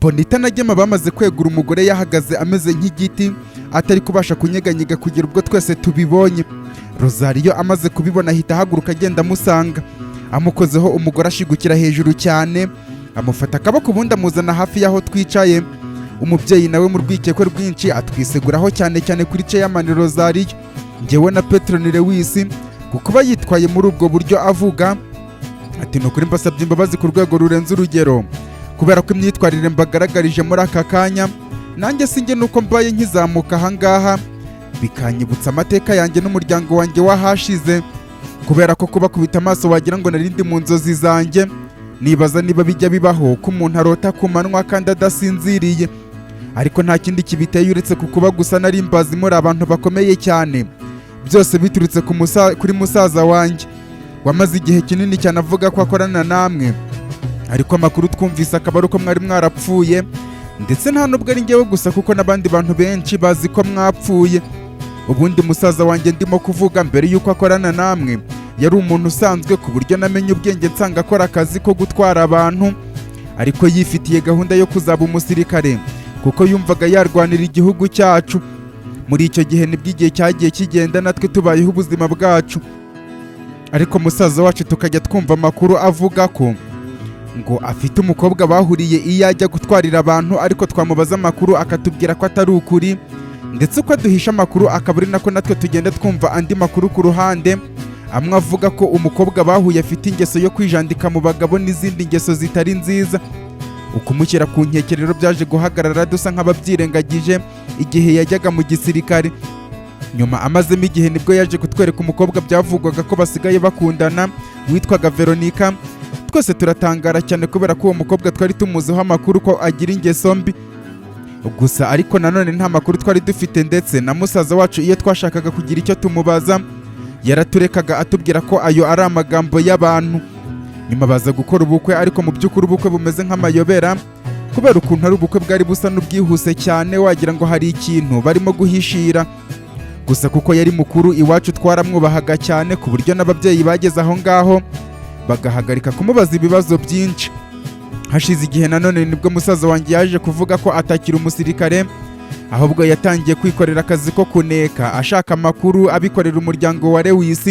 Bonita na Gema bamaze kwegura, umugore yahagaze ameze nk'igiti, atari kubasha kunyeganyega, kugera ubwo twese tubibonye. Rosario amaze kubibona ahita ahaguruka, agenda amusanga, amukozeho umugore ashigukira hejuru cyane, amufata akaboko, ubundi amuzana hafi y'aho twicaye. Umubyeyi nawe mu rwikekwe rwinshi atwiseguraho cyane cyane kuri chairman Rosario, njyewe na Petron Lewis, kuko yitwaye muri ubwo buryo, avuga ati: "Ni ukuri mbasabye imbabazi ku rwego rurenze urugero kubera ko imyitwarire mbagaragarije muri aka kanya nanjye sinjye, nuko mbaye nkizamuka ahangaha bikanyibutsa amateka yanjye n'umuryango wanjye w'ahashize, kubera ko kubakubita amaso wagira ngo narindi mu nzozi zanjye. Nibaza niba bijya bibaho ko umuntu arota ku manywa kandi adasinziriye, ariko nta kindi kibiteye uretse ku kuba gusa nari mbazi muri abantu bakomeye cyane, byose biturutse kuri musaza wanjye wamaze igihe kinini cyane avuga ko akorana namwe, ariko amakuru twumvise akaba ari uko mwari mwarapfuye. Ndetse nta nubwo ari njyewe gusa, kuko n'abandi bantu benshi bazi ko mwapfuye. Ubundi musaza wanjye ndimo kuvuga, mbere y'uko akorana namwe yari umuntu usanzwe, ku buryo namenye ubwenge nsanga akora akazi ko gutwara abantu, ariko yifitiye gahunda yo kuzaba umusirikare kuko yumvaga yarwanira igihugu cyacu. Muri icyo gihe nibwo igihe cyagiye kigenda, natwe tubayeho ubuzima bwacu, ariko musaza wacu tukajya twumva amakuru avuga ko ngo afite umukobwa bahuriye iyo ajya gutwarira abantu, ariko twamubaza amakuru akatubwira ko atari ukuri. Ndetse uko aduhisha amakuru akaba ari nako natwe tugenda twumva andi makuru ku ruhande, amwe avuga ko umukobwa bahuye afite ingeso yo kwijandika mu bagabo n'izindi ngeso zitari nziza. Ukumushyira ku nkeke rero byaje guhagarara, dusa nk'ababyirengagije igihe yajyaga mu gisirikare. Nyuma amazemo igihe nibwo yaje kutwereka umukobwa byavugwaga ko basigaye bakundana witwaga Veronica. Twese turatangara cyane kubera ko uwo mukobwa twari tumuziho amakuru ko agira ingeso mbi gusa, ariko nanone nta makuru twari dufite. Ndetse na musaza wacu iyo twashakaga kugira icyo tumubaza yaraturekaga, atubwira ko ayo ari amagambo y'abantu. Nyuma baza gukora ubukwe, ariko mu by'ukuri ubukwe bumeze nk'amayobera kubera ukuntu ari ubukwe bwari busa n'ubwihuse cyane, wagira ngo hari ikintu barimo guhishira. Gusa kuko yari mukuru iwacu twaramwubahaga cyane, ku buryo n'ababyeyi bageze aho ngaho bagahagarika kumubaza ibibazo byinshi. Hashize igihe nanone nibwo musaza wanjye yaje kuvuga ko atakiri umusirikare, ahubwo yatangiye kwikorera akazi ko kuneka ashaka amakuru, abikorera umuryango wa Lewis.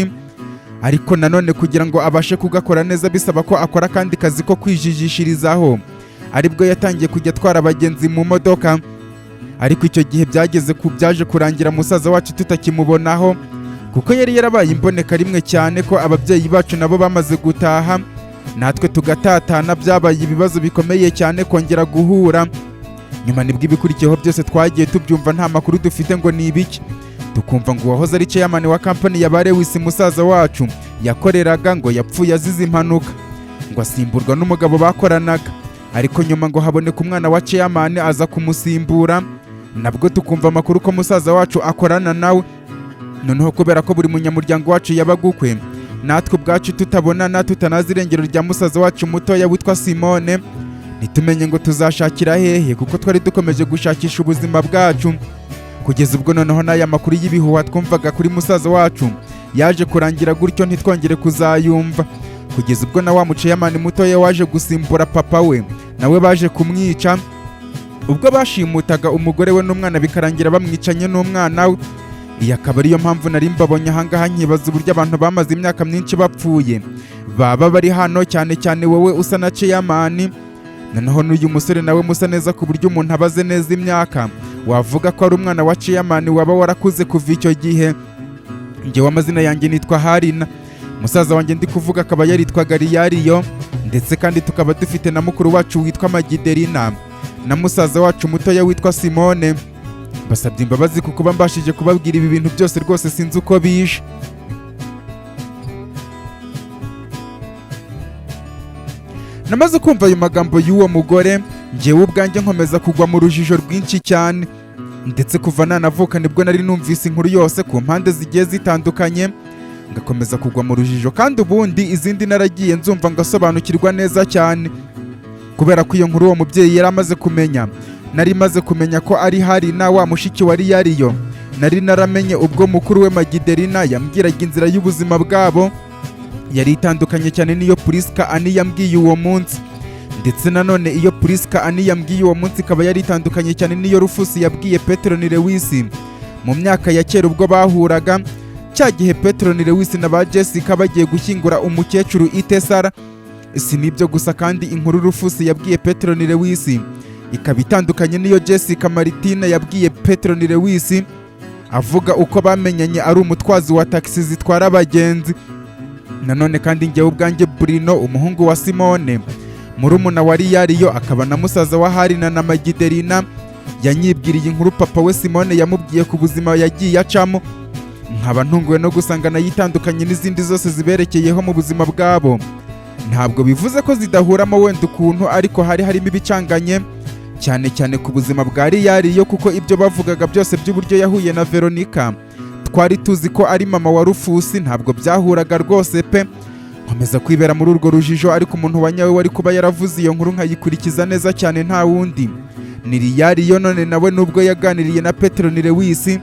Ariko nanone kugira ngo abashe kugakora neza bisaba ko akora akandi kazi ko kwijijishirizaho, aribwo yatangiye kujya atwara abagenzi mu modoka. Ariko icyo gihe byageze ku byaje kurangira musaza wacu tutakimubonaho, kuko yari yarabaye imboneka rimwe cyane, ko ababyeyi bacu nabo bamaze gutaha natwe tugatatana. Byabaye ibibazo bikomeye cyane kongera guhura. Nyuma nibwo ibikurikiyeho byose twagiye tubyumva, nta makuru dufite ngo ni ibiki. Tukumva ngo uwahoze ari chairman wa kampani ya ba Lewis musaza wacu yakoreraga ngo yapfuye azize impanuka, ngo asimburwa n'umugabo bakoranaga, ariko nyuma ngo haboneka umwana wa chairman aza kumusimbura. Nabwo tukumva amakuru ko musaza wacu akorana nawe. Noneho kubera ko buri munyamuryango wacu yabaga ukwe, natwe ubwacu tutabonana, tutanazi irengero rya musaza wacu mutoya witwa Simone, ntitumenye ngo tuzashakira hehe, kuko twari dukomeje gushakisha ubuzima bwacu, kugeza ubwo noneho n'aya makuru y'ibihuha twumvaga kuri musaza wacu yaje kurangira gutyo, ntitwongere kuzayumva, kugeza ubwo na wa mu chairman mutoya waje gusimbura papa we nawe baje kumwica, ubwo bashimutaga umugore we n'umwana, bikarangira bamwicanye n'umwana we. Iyi akaba ariyo mpamvu nari mbabonye ahangaha, nkibaza uburyo abantu bamaze imyaka myinshi bapfuye baba bari hano, cyane cyane wowe usa na chairman, noneho n'uyu musore nawe musa neza, ku buryo umuntu abaze neza imyaka wavuga ko ari umwana wa chairman waba warakuze kuva icyo gihe. Njyewe amazina yanjye nitwa Harina, musaza wanjye ndi kuvuga akaba yaritwaga Riyariyo, ndetse kandi tukaba dufite na mukuru wacu witwa Magiderina na musaza wacu mutoya witwa Simone. Basabye imbabazi kuko mbashije kubabwira ibi bintu byose, rwose sinzi uko bije. Namaze kumva ayo magambo y'uwo mugore, njyewe ubwanjye nkomeza kugwa mu rujijo rwinshi cyane. Ndetse kuva nanavuka nibwo nari numvise inkuru yose ku mpande zigiye zitandukanye, ngakomeza kugwa mu rujijo, kandi ubundi izindi naragiye nzumva ngasobanukirwa neza cyane. Kubera ko iyo nkuru uwo mubyeyi yari amaze kumenya, nari maze kumenya ko ari Harina wa mushiki wa Riyariyo nari naramenye ubwo mukuru we Magiderina yambwiraga inzira y'ubuzima bwabo yari itandukanye cyane n'iyo Priska Ani yambwiye uwo munsi. Ndetse nanone iyo Priska Ani yambwiye uwo munsi ikaba yari itandukanye cyane n'iyo Rufusi yabwiye Petero ni Lewisi mu myaka ya kera ubwo bahuraga, cya gihe Petero ni Lewisi na ba Jessica bagiye gushyingura umukecuru Itesara. Si n'ibyo gusa kandi, inkuru Rufusi yabwiye Petero ni Lewisi ikaba itandukanye n'iyo Jessica Martina yabwiye Petero ni Lewisi, avuga uko bamenyanye ari umutwazi wa taxi zitwara abagenzi. Nanone kandi, njyewe ubwanjye Bruno, umuhungu wa Simone, murumuna wa Riyariyo akaba na musaza wa Harina na Magiderina, yanyibwiriye inkuru papa we Simone yamubwiye ku buzima yagiye acamo, nkaba ntunguwe no gusanga nayo itandukanye n'izindi zose ziberekeyeho mu buzima bwabo. Ntabwo bivuze ko zidahuramo wenda ukuntu, ariko hari harimo ibicanganye cyane cyane ku buzima bwa Riyariyo, kuko ibyo bavugaga byose by'uburyo yahuye na Veronica, twari tuzi ko ari mama wa Rufusi, ntabwo byahuraga rwose pe. Nkomeza kwibera muri urwo rujijo, ariko umuntu wa nyawe wari kuba yaravuze iyo nkuru nkayikurikiza neza cyane nta wundi, ni Riyariyo. None nawe nubwo yaganiriye na Petero ni Lewisi,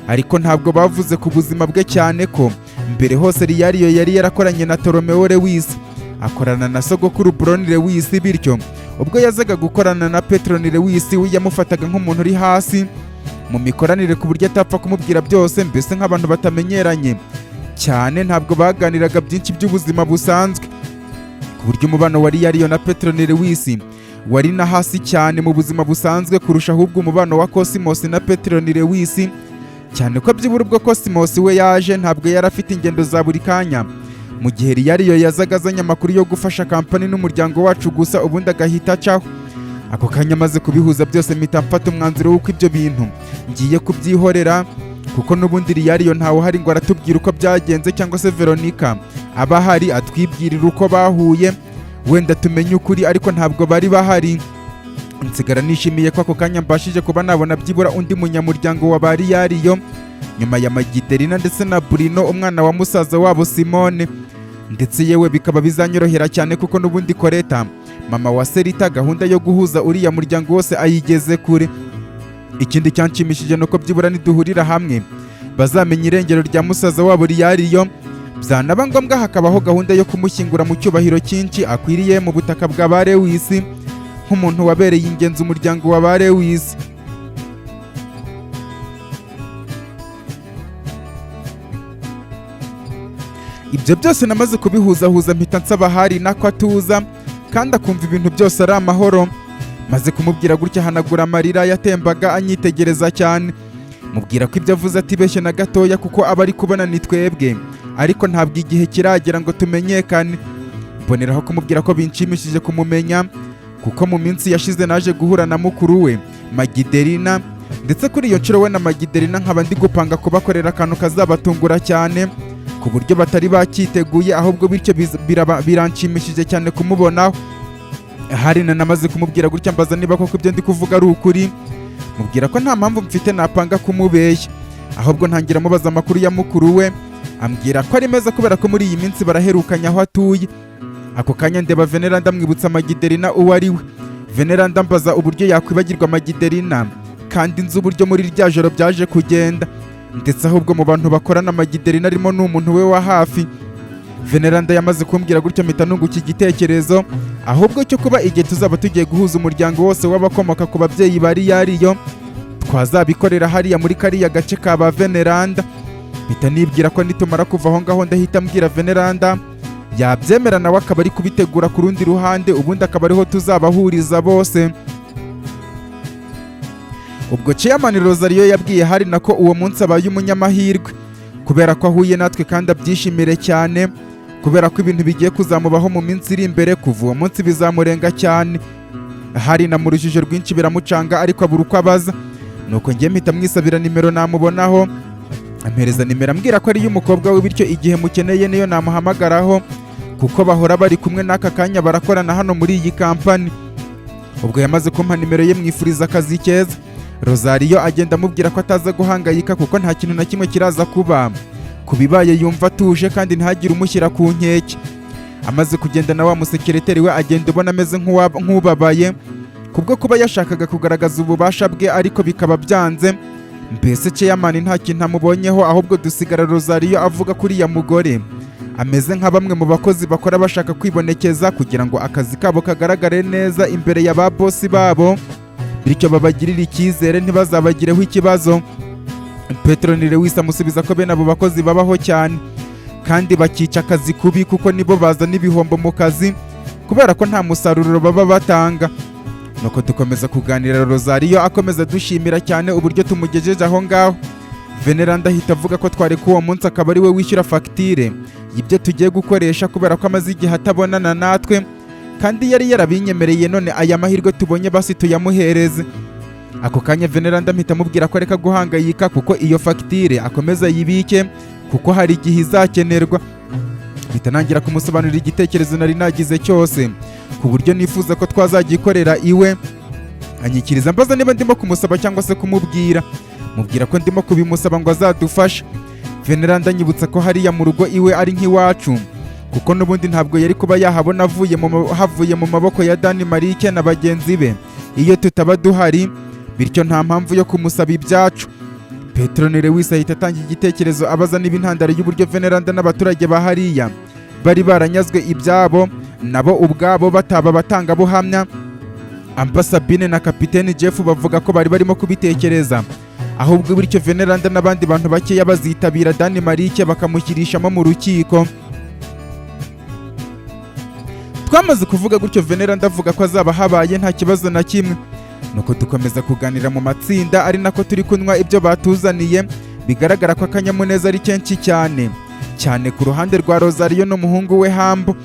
ariko ntabwo bavuze ku buzima bwe, cyane ko mbere hose Riyariyo yari yarakoranye na Toromeo Lewisi, akorana na sogokuru Broni Lewisi. Bityo ubwo yazaga gukorana na Petero ni Lewisi, we yamufataga nk'umuntu uri hasi mu mikoranire, ku buryo atapfa kumubwira byose, mbese nk'abantu batamenyeranye cyane. Ntabwo baganiraga byinshi by'ubuzima busanzwe, ku buryo umubano wa Riyariyo na Petero ni Lewisi wari na hasi cyane mu buzima busanzwe kurusha ahubwo umubano wa Cosmos na Petero ni Lewisi, cyane ko byibura ubwo Cosmos we yaje ntabwo yari afite ingendo za buri kanya, mu gihe Riyariyo yazaga azanye amakuru yo gufasha kampani n'umuryango wacu gusa, ubundi agahita acaho. Ako kanya amaze kubihuza byose, mpita mfata umwanzuro w'uko ibyo bintu ngiye kubyihorera, kuko n'ubundi Riyariyo ntawe uhari ngo aratubwira uko byagenze, cyangwa se Veronica aba ahari atwibwirira uko bahuye, wenda tumenye ukuri, ariko ntabwo bari bahari. Nsigara nishimiye ko ako kanya mbashije kuba nabona byibura undi munyamuryango wa ba Riyariyo nyuma ya Magiderina ndetse na Bruno, umwana wa musaza wabo Simone. Ndetse yewe bikaba bizanyorohera cyane, kuko n'ubundi Koreta, mama wa Serita, gahunda yo guhuza uriya muryango wose ayigeze kure. Ikindi cyanshimishije ni uko byibura niduhurira hamwe bazamenya irengero rya musaza wabo Riyariyo, byanaba ngombwa hakabaho gahunda yo kumushyingura mu cyubahiro cyinshi akwiriye mu butaka bwa ba Lewisi, nk'umuntu wabereye ingenzi umuryango wa ba Lewisi. Ibyo byose namaze kubihuzahuza, mpita nsaba hari nako atuza kandi akumva ibintu byose ari amahoro. Maze kumubwira gutya, ahanagura amarira yatembaga, anyitegereza cyane, mubwira ko ibyo avuze atibeshye na gatoya, kuko aba ari kubona ni twebwe, ariko ntabwo igihe kiragera ngo tumenyekane. Mboneraho kumubwira ko binshimishije kumumenya, kuko mu minsi yashize naje guhura na mukuru we Magiderina, ndetse kuri iyo nshuro we na Magiderina nkaba ndi gupanga kubakorera akantu kazabatungura cyane ku buryo batari bakiteguye ahubwo. Bityo biranshimishije cyane kumubonaho. Hari na namaze kumubwira gutya, mbaza niba koko ibyo ndi kuvuga ari ukuri, mubwira ko nta mpamvu mfite napanga kumubeshya. Ahubwo ntangira mubaza amakuru ya mukuru we, ambwira ko ari meza kubera ko muri iyi minsi baraherukanye aho atuye. Ako kanya ndeba Venera, ndamwibutsa Magiderina uwo ari we. Venera ndambaza uburyo yakwibagirwa Magiderina kandi nzi uburyo muri rya joro byaje kugenda, ndetse ahubwo mu bantu bakorana Magiderina arimo n'umuntu we wa hafi. Veneranda yamaze kumbwira gutyo, mpita nunguka igitekerezo ahubwo cyo kuba igihe tuzaba tugiye guhuza umuryango wose w'abakomoka ku babyeyi ba Riyariyo, twazabikorera hariya muri kariya gace ka ba Veneranda. Mpita nibwira ko nitumara kuva aho ngaho ndahita mbwira Veneranda, yabyemera nawe akaba ari kubitegura ku rundi ruhande, ubundi akaba ariho tuzabahuriza bose. Ubwo Chairman Rosario yabwiye hari nako uwo munsi abaye umunyamahirwe kubera ko ahuye natwe, kandi abyishimire cyane kubera ko ibintu bigiye kuzamubaho mu minsi iri imbere kuva uwo munsi bizamurenga cyane. Hari na mu rujijo rwinshi, biramucanga, ariko abura uko abaza. Nuko ngiye mpita mwisabira nimero namubonaho, ampereza nimero ambwira ko ari iy'umukobwa we, bityo igihe mukeneye niyo namuhamagaraho, kuko bahora bari kumwe n'aka kanya barakorana hano muri iyi kampani. Ubwo yamaze kumpa nimero ye, mwifuriza akazi keza. Rosario agenda amubwira ko ataza guhangayika kuko nta kintu na kimwe kiraza kuba, ku bibaye yumva atuje kandi ntihagire umushyira ku nkeke. Amaze kugenda na wa musekereteri we agenda ubona ameze nk'ubabaye kubwo kuba yashakaga kugaragaza ububasha bwe ariko bikaba byanze. Mbese chairman nta kintu amubonyeho, ahubwo dusigara Rosario avuga kuri ya mugore Ameze nka bamwe mu bakozi bakora bashaka kwibonekeza kugira ngo akazi kabo kagaragare neza imbere ya ba bosi babo, bityo babagirire icyizere, ntibazabagireho ikibazo. Petronile Lewis amusubiza ko bene abo bakozi babaho cyane kandi bakica akazi kubi, kuko nibo bazana ibihombo mu kazi kubera ko nta musaruro baba batanga. Nuko dukomeza kuganira, Rosario akomeza dushimira cyane uburyo tumugejeje aho ngaho. Veneranda ahita avuga ko twari uwo munsi akaba ari we wishyura fagitire y'ibyo tugiye gukoresha, kubera ko amaze igihe atabonana natwe kandi yari yarabinyemereye, none aya mahirwe tubonye basi tuyamuhereze. Ako kanya Veneranda mpita amubwira ko areka guhangayika, kuko iyo fagitire akomeza ayibike kuko hari igihe izakenerwa. Mpita ntangira kumusobanurira igitekerezo nari nagize cyose, ku buryo nifuza ko twazagikorera iwe. Anyikiriza mbaza niba ndimo kumusaba cyangwa se kumubwira. Mubwira ko ndimo kubimusaba ngo azadufashe. Veneranda anyibutsa ko hariya mu rugo iwe ari nk'iwacu, kuko n'ubundi ntabwo yari kuba yahabona havuye mu maboko ya Dani Marike na bagenzi be iyo tutaba duhari, bityo nta mpamvu yo kumusaba ibyacu. Petronile Lewis ahita atanga igitekerezo abaza niba intandaro y'uburyo Veneranda n'abaturage ba hariya bari baranyazwe ibyabo nabo ubwabo bataba abatangabuhamya. Ambasabine na kapiteni Jeff bavuga ko bari barimo kubitekereza ahubwo, bityo Veneranda n'abandi bantu bakeya bazitabira Dani Marike bakamushyirishamo mu rukiko. Twamaze kuvuga gutyo, Veneranda avuga ko azaba habaye nta kibazo na kimwe. Nuko dukomeza kuganira mu matsinda, ari nako turi kunywa ibyo batuzaniye. Bigaragara ko akanyamuneza ari kenshi cyane cyane ku ruhande rwa Rosario n'umuhungu we Hambo.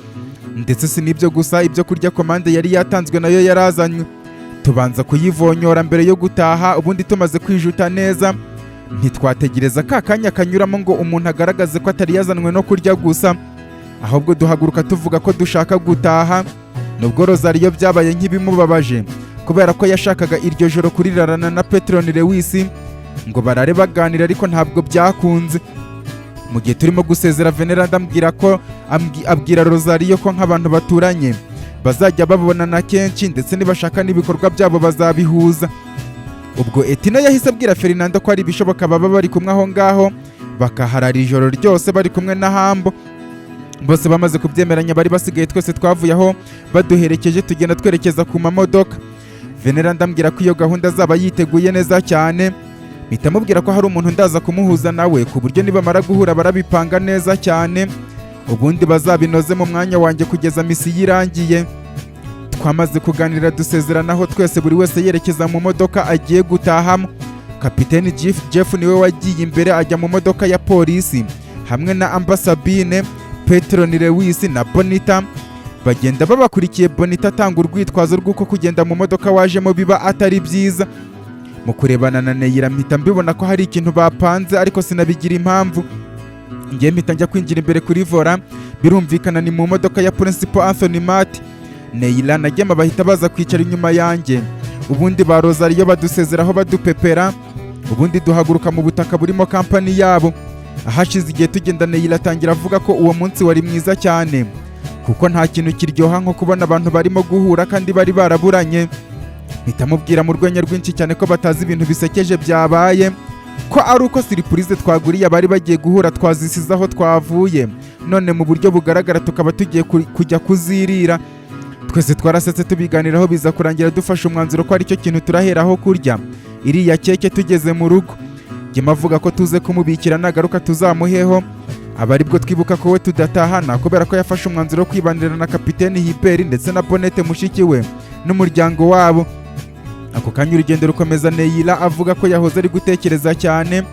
Ndetse si n'ibyo gusa, ibyo kurya komande yari yatanzwe nayo yarazanywe, tubanza kuyivonyora mbere yo gutaha. Ubundi tumaze kwijuta neza, ntitwategereza ka kanya kanyuramo ngo umuntu agaragaze ko atari yazanwe no kurya gusa, ahubwo duhaguruka tuvuga ko dushaka gutaha. Nubwo Rosario byabaye nk'ibimubabaje kubera ko yashakaga iryo joro kurirarana na Petron Lewis ngo barare baganira, ariko ntabwo byakunze. Mu gihe turimo gusezera, Veneranda ambwira ko abwira Rosario ko nk'abantu baturanye bazajya babonana kenshi, ndetse nibashaka n'ibikorwa byabo bazabihuza. Ubwo Etina yahise abwira Fernando ko ari ibishoboka baba bari kumwe aho ngaho, bakaharara ijoro ryose bari kumwe na Hambo. Bose bamaze kubyemeranya, bari basigaye twese twavuye aho baduherekeje, tugenda twerekeza ku mamodoka. Veneranda ambwira ko iyo gahunda azaba yiteguye neza cyane. Mpita mubwira ko hari umuntu ndaza kumuhuza nawe, ku buryo nibamara guhura barabipanga neza cyane, ubundi bazabinoze mu mwanya wanjye kugeza misiyo irangiye. Twamaze kuganira, dusezeranaho twese, buri wese yerekeza mu modoka agiye gutahamo. Kapiteni Jeff niwe wagiye imbere, ajya mu modoka ya polisi hamwe na Ambasabine, Petron Lewis na Bonita bagenda babakurikiye. Bonita atanga urwitwazo rw'uko kugenda mu modoka wajemo biba atari byiza. Mu kurebana na Neyira mpita mbibona ko hari ikintu bapanze, ariko sinabigira impamvu. Ngiye mpita njya kwinjira imbere kuri volant, birumvikana ni mu modoka ya Principal Anthony Mati. Neyira na Gema bahita baza kwicara inyuma yanjye, ubundi ba Rosario badusezeraho badupepera, ubundi duhaguruka mu butaka burimo kampani yabo. Ahashize igihe tugenda, Neyira atangira avuga ko uwo munsi wari mwiza cyane, kuko nta kintu kiryoha nko kubona abantu barimo guhura kandi bari baraburanye. Mpita mubwira mu rwenya rwinshi cyane ko batazi ibintu bisekeje byabaye, ko ari uko surprise twaguriye abari bagiye guhura twazisize aho twavuye, none mu buryo bugaragara tukaba tugiye kujya kuzirira. Twese twarasetse tubiganiraho, biza kurangira dufashe umwanzuro ko aricyo kintu turaheraho kurya iriya keke tugeze mu rugo. Gema avuga ko tuze kumubikira, nagaruka tuzamuheho. Aba aribwo twibuka ko we tudatahana, kubera ko yafashe umwanzuro wo kwibanira na kapiteni Hiberi ndetse na Bonete mushiki we n'umuryango wabo. Ako kanya urugendo rukomeza, Neyira avuga ko yahoze ari gutekereza cyane,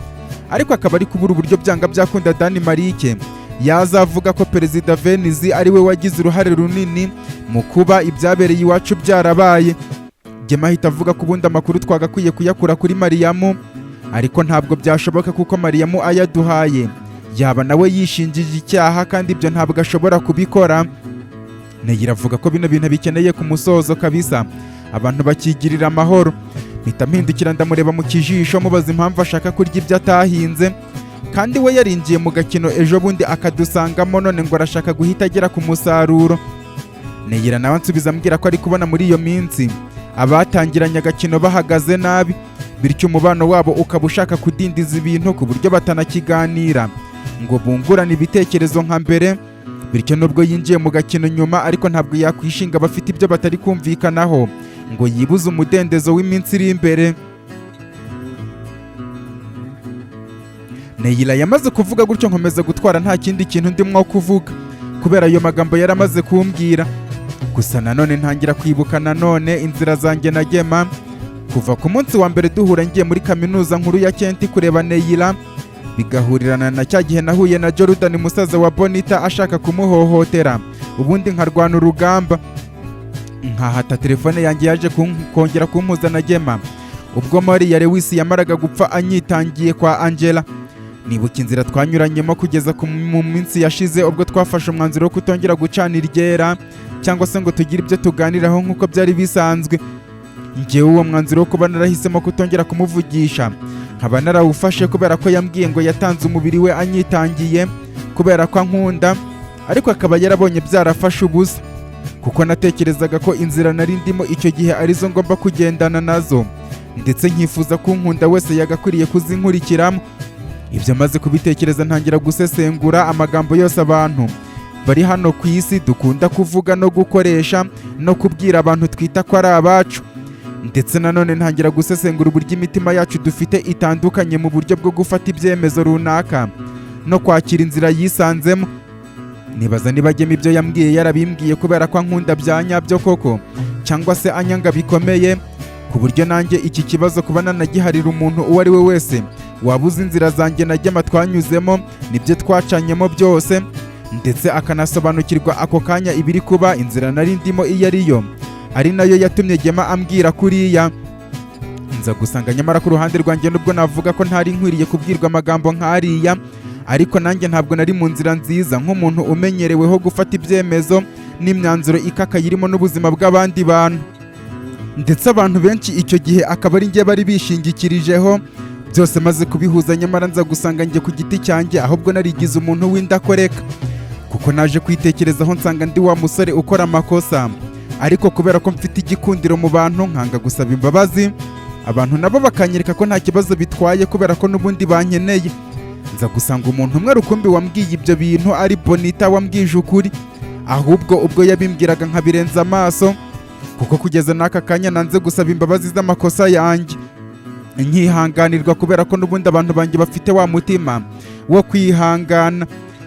ariko akaba ari kubura uburyo byanga byakunda Dani Marike yazavuga ko Perezida Venizi ari we wagize uruhare runini mu kuba ibyabereye iwacu byarabaye. Gema ahita avuga ko ubundi amakuru twagakwiye kuyakura kuri Mariyamu, ariko ntabwo byashoboka kuko Mariyamu ayaduhaye yaba nawe yishinjije icyaha, kandi ibyo ntabwo ashobora kubikora. Neyira avuga ko bino bintu bikeneye ku musozo kabisa, abantu bakigirira amahoro. Mpita mpindukira ndamureba mu kijisho, mubaza impamvu ashaka kurya ibyo atahinze, kandi we yarinjiye mu gakino ejo bundi akadusangamo, none ngo arashaka guhita agera ku musaruro. Neyira nawe ansubiza ambwira ko ari kubona muri iyo minsi abatangiranye agakino bahagaze nabi, bityo umubano wabo ukaba ushaka kudindiza ibintu ku buryo batanakiganira ngo bungurane ibitekerezo nka mbere. Bityo nubwo yinjiye mu gakino nyuma, ariko ntabwo yakwishinga abafite ibyo batari kumvikanaho ngo yibuze umudendezo w'iminsi iri imbere. Neyila yamaze kuvuga gutyo, nkomeza gutwara nta kindi kintu ndimo kuvuga kubera ayo magambo yaramaze kumbwira. Gusa nanone ntangira kwibuka nanone inzira zanjye na Gema kuva ku munsi wa mbere duhura ngiye muri kaminuza nkuru ya Kenti kureba Neyila, bigahurirana na cya gihe nahuye na Jordan musaza wa Bonita ashaka kumuhohotera, ubundi nkarwana urugamba nkahata telefone yanjye yaje kongera kumpuza na Gema ubwo Mori ya Lewis yamaraga gupfa anyitangiye kwa Angela. Nibuka inzira twanyuranyemo kugeza mu minsi yashize ubwo twafashe umwanzuro wo kutongera gucana iryera cyangwa se ngo tugire ibyo tuganiraho nk'uko byari bisanzwe. Njyewe uwo mwanzuro wo kuba narahisemo kutongera kumuvugisha nkaba narawufashe kubera ko yambwiye ngo yatanze umubiri we anyitangiye kubera ko ankunda, ariko akaba yarabonye byarafashe ubusa, kuko natekerezaga ko inzira nari ndimo icyo gihe arizo ngomba kugendana nazo, ndetse nkifuza ko unkunda wese yagakwiriye kuzinkurikiramo. Ibyo maze kubitekereza ntangira gusesengura amagambo yose abantu bari hano ku isi dukunda kuvuga no gukoresha no kubwira abantu twita ko ari abacu, ndetse nanone ntangira gusesengura uburyo imitima yacu dufite itandukanye mu buryo bwo gufata ibyemezo runaka no kwakira inzira yisanzemo. Nibaza niba Gema ibyo yambwiye yarabimbwiye kubera ko ankunda bya nyabyo koko, cyangwa se anyanga bikomeye, ku buryo nanjye iki kibazo kuba nanagiharira umuntu uwo ari we wese wabuze inzira zanjye na Gema twanyuzemo nibyo twacanyemo byose, ndetse akanasobanukirwa ako kanya ibiri kuba inzira nari ndimo iyo ariyo, ari nayo yatumye Gema ambwira kuriya. Nza gusanga nyamara ku ruhande rwanjye nubwo navuga ko ntari nkwiriye kubwirwa amagambo nk'ariya, ariko nanjye ntabwo nari mu nzira nziza nk'umuntu umenyereweho gufata ibyemezo n'imyanzuro ikakaye irimo n'ubuzima bw'abandi bantu, ndetse abantu benshi icyo gihe akaba ari njye bari bishingikirijeho byose. Maze kubihuza nyamara nza gusanga njye ku giti cyanjye ahubwo narigize umuntu w'indakoreka, kuko naje kwitekerezaho nsanga ndi wa musore ukora amakosa, ariko kubera ko mfite igikundiro mu bantu nkanga gusaba imbabazi, abantu nabo bakanyereka ko nta kibazo bitwaye kubera ko n'ubundi bankeneye. Nza gusanga umuntu umwe rukumbi wambwiye ibyo bintu ari Bonita wambwije ukuri, ahubwo ubwo yabimbwiraga nkabirenza amaso, kuko kugeza n'aka kanya nanze gusaba imbabazi z'amakosa yanjye nkihanganirwa kubera ko n'ubundi abantu banjye bafite wa mutima wo kwihangana.